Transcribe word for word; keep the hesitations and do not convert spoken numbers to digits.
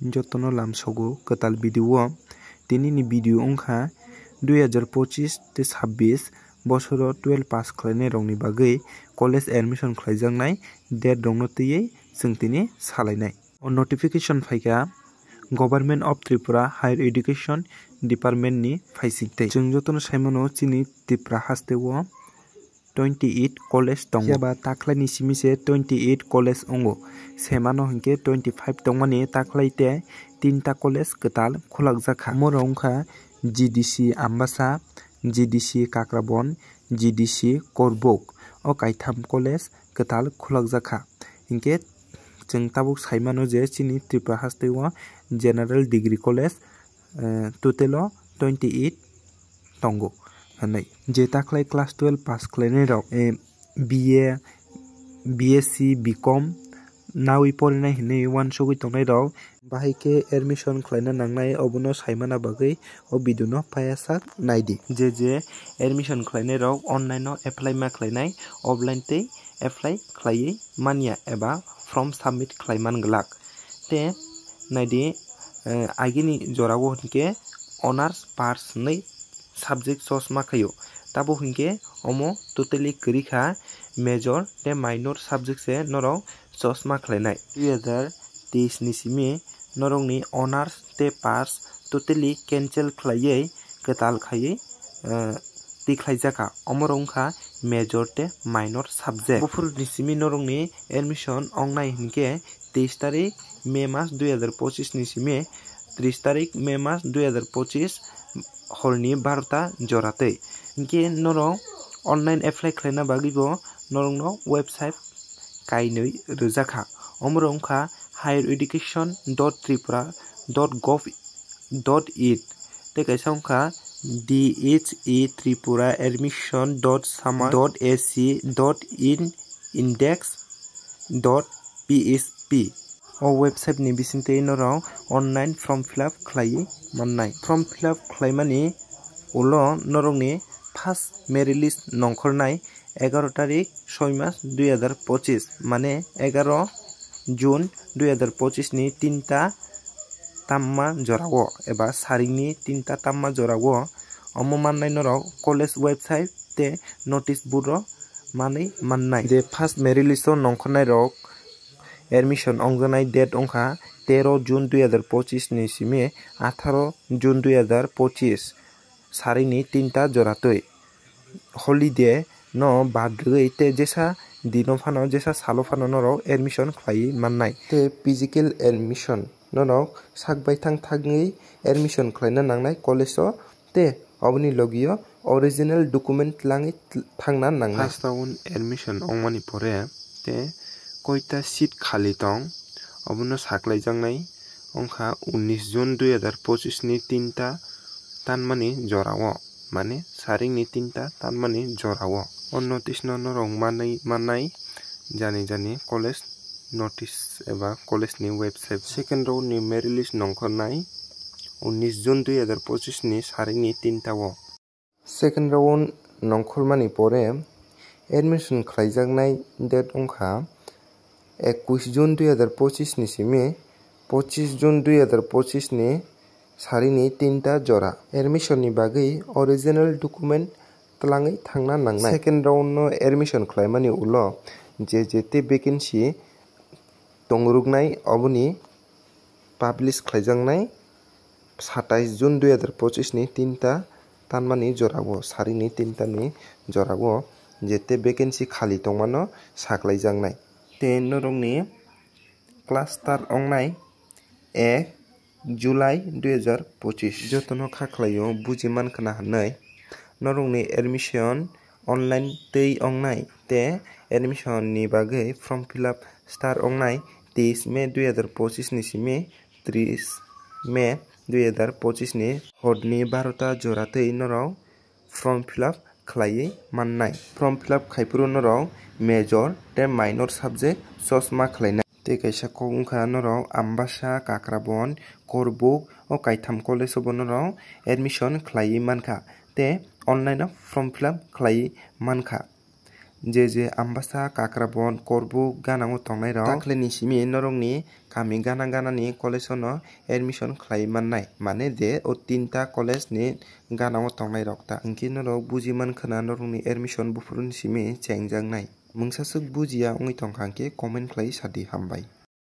Jotono lamsogo kwtal video o. Tini ni video wngkha dui hazar pochis tei sabbish bosoro twelve pass khlainai rokni bagwi college admission khlaijaknai date rokno twiwi chwng tini salainai. O notification phaikha Government of Tripura Higher Education Department ni phaising tei. Chwng jotono saimano chini Tripura haste o twenty eight college tongo. Phiya ba takhlai ni simi se twenty eight college wngo. Semano hinkhe twenty five tongmani takhlai tei tinta college kwtal khulakjak kha. Omorok wngkha G D C Ambasa, G D C Kakrabon, G D C Korbuk. O kaitham college kwtal khulakjak kha. Hinkhe chwng tabuk saimano je chini Tripura haste o General Degree College, eh, total o twenty eight tongo hinwi. Je takhlai class twelve pass khlainai rok, eh, B A, B S C, B Com nawi porinai hinwi uansugwi tongnai rok, bahai khe admission khlaina nangnai, obono saimana bagwi o video no paiyasak naidi. Je je admission khlainai rok online o apply ma khlainai, offline tei apply khlaiwi manya eba form submit khlai man glak. Te naidi, eh, agini jorao hinkhe honors pass hinwi subject choice ma khaio. Tabuk hinkhe omo totally kwrwi kha, major tei minor subject se norok choice ma khlainai. Dui hazar teis ni simi norokni honors tei pass totally cancel khlaiwi kwtal khaiwi, eh, tikhlaijakha. Omorok wngkha major tei minor subject. Buphurni simi norokni admission wngnai hinkhe teis tarik May mas dui hazar pochis ni simi tris tarik May mas dui hazar pochis horni barota joratwi. Hinkhe norok online apply khlaina bagwibo norokno website kainwi rwjakha. Omorok wngkha higher education dot tripura dot gov dot in, tei kaisa wngkha D H E Tripura admission dot samar dot A C dot in index dot P H P. O website ni bisingtwi norok online form fill up khlaiwi mannai. Form fill up khlaimani ulo norokni first merit list nongkhornai egaroh tarik soi mas dui hazar pochis, mane egaroh June dui hazar pochis ni tinta tamma jorao eba saringni tinta tamma jorao omo mannai norok college website tei notice board o manwi mannai. Je first merit list o nongkhornai rok admission ongjaknai date wngkha tero June dui hazar pochis ni simi atharo June dui hazar pochis saringni tinta joratwi. Holiday no bad rwgwi tei jesa dino phano, jesa salo phano norok admission khlaiwi mannai. Tei physical admission norok sak baithang thangwi admission khlaina nangnai college o, tei oboni logio original document twlangwi tl-, thangna nangnai. First round admission ongmani pore tei koita seat khali tong, obono saklaijaknai wngkha unis June dui hazar pochis ni tinta tanmani jorao, mane saringni tinta tanmani jorao. O notice no norok manwi mannai jani jani college notice eba college ni website. Second round ni merit list nongkhornai unis June dui hazar pochis ni saringni tinta o. Second round nongkhormani pore admission khlaijaknai date wngkha ekush June dui hazar pochis ni simi pochis June dui hazar pochis ni sarini tinta jora. Admission ni bagwi original document twlangwi thangna nangnai. Second round no admission khlaimani ulo je je tei vacancy tongruknai oboni publish khlaijaknai satais June dui hazar pochis ni tinta tanmani jorao, sarini tinta ni jorao je tei vacancy khali tongmano saklaijaknai. Tei norokni class start wngnai ek July dui hazar pochis. Jotono kha khlaio buji mankha na hinwi norokni admission online tei wngnai tei admission ni bagwi form fill up start wngnai teis May dui hazar pochis ni simi tris May dui hazar pochis ni horni barota jora tei norok form fill up khlaiwi mannai. Form fill up khaiphuru norok major tei minor subject choice ma khlainai. Tei kaisa kok wngkha norok Ambasa, Kakrabon, Korbuk o kaitham college o bo norok admission khlaiwi mankha tei online o form fill up khlaiwi mankha. Je je Ambasa, Kakrabon, Korbuk ganao tongnai rok takle ni simi norokni kami gana gana ni college o no admission khlai mannai, mane je o tinta college ni ganao tongnai rok ta. Hwnkhe norok buji mankha na norokni admission buphuru ni simi chengjaknai. Mungsa swk bujiya wngwi tongkha hwnkhe comment khlai sadi, hambai.